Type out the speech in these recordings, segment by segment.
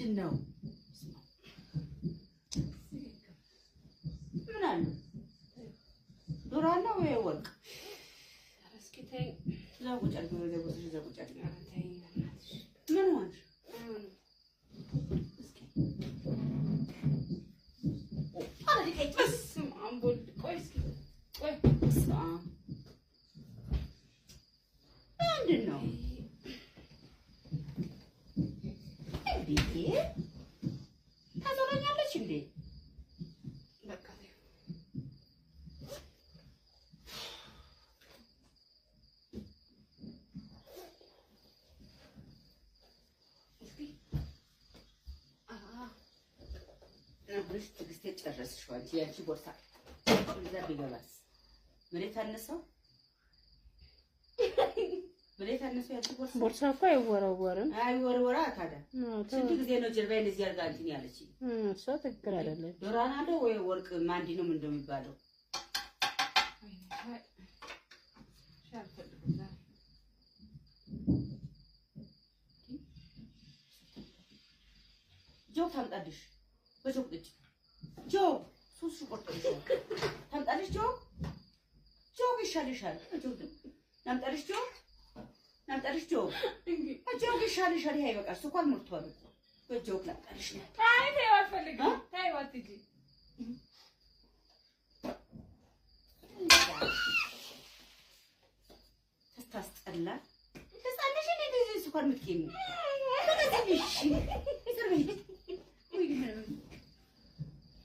ምንድን ነው? ምን አለ? ዶሮ አለ ወይ ወርቅ? እስኪ ተይኝ። እዛ ቁጭ አድርጊው፣ ወደ ቦታሽ እዛ ቁጭ አድርጊው። ኧረ ተይኝ በእናትሽ። ምን ሆንሽ? አይሆንም። እስኪ ኧረ ልቀቂ። በስመ አብ ወልድ። ቆይ እስኪ ቆይ። በስመ አብ። ምንድን ነው እንዴ? ታዞረኛለች እንዴ? በቃ ተይው። እስኪ አሁንስ ትዕግስቴ ጨረስሽው አንቺ። ያንቺ ቦርሳ እዛ ቢገባስ መሬት አነሰው፣ መሬት አነሰው ያንቺ ቦርሳ። ቦርሳ እኮ አይወረወርም። አይወርወራ ታዲያ። አዎ፣ ተው። ስንት ጊዜ ነው ጀርባዬን እዚህ አድርጋ እንትን ያለችኝ? እሷ ትክክል አይደለች። ዶራን አለ ወይ ወርቅ ማንዲ ነው ምን እንደሚባለው? ጆግ ታምጣልሽ፣ በጆግ ጥጭ ጆግ ሶስት ሺህ ቆርጦልሻል። ታምጣልሽ ጆግ ጆግ ይሻልሻል። ጆግ ናምጣልሽ ጆግ ናምጣልሽ ጆግ ጆግ ይሻልሻል። ይሄ አይበቃሽ፣ ስኳር ሞልቷል እኮ። በጆግ ላምጣልሽ ነው። አይ ተይው፣ አልፈልግም። ተይው አትሂጂ። ስታስጠላ ህፃን ልጅ እንዴ እንደዚህ ስኳር የምትገኚው? ተነሽ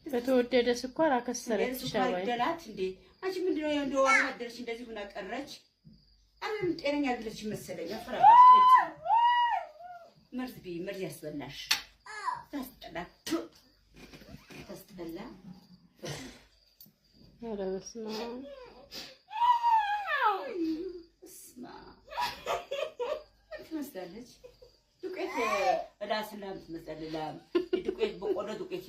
በተወደደ ስኳር አከሰረች። ስኳር ሻባይ ይደላት እንዴ? አንቺ ምንድን ነው እንደው አደረሽ እንደዚህ ሆና ቀረች። አሁን ጤነኛ አይደለች መሰለኝ። አፈራባሽ ጠጪ። መርዝ ቢ መርዝ ያስበላሽ። ታስጠላ ታስጠላ። ኧረ በስመ አብ። እስማ ምን ትመስላለች? ዱቄት ራስ ላም ትመስላለች። ላም ዱቄት በቆሎ ዱቄት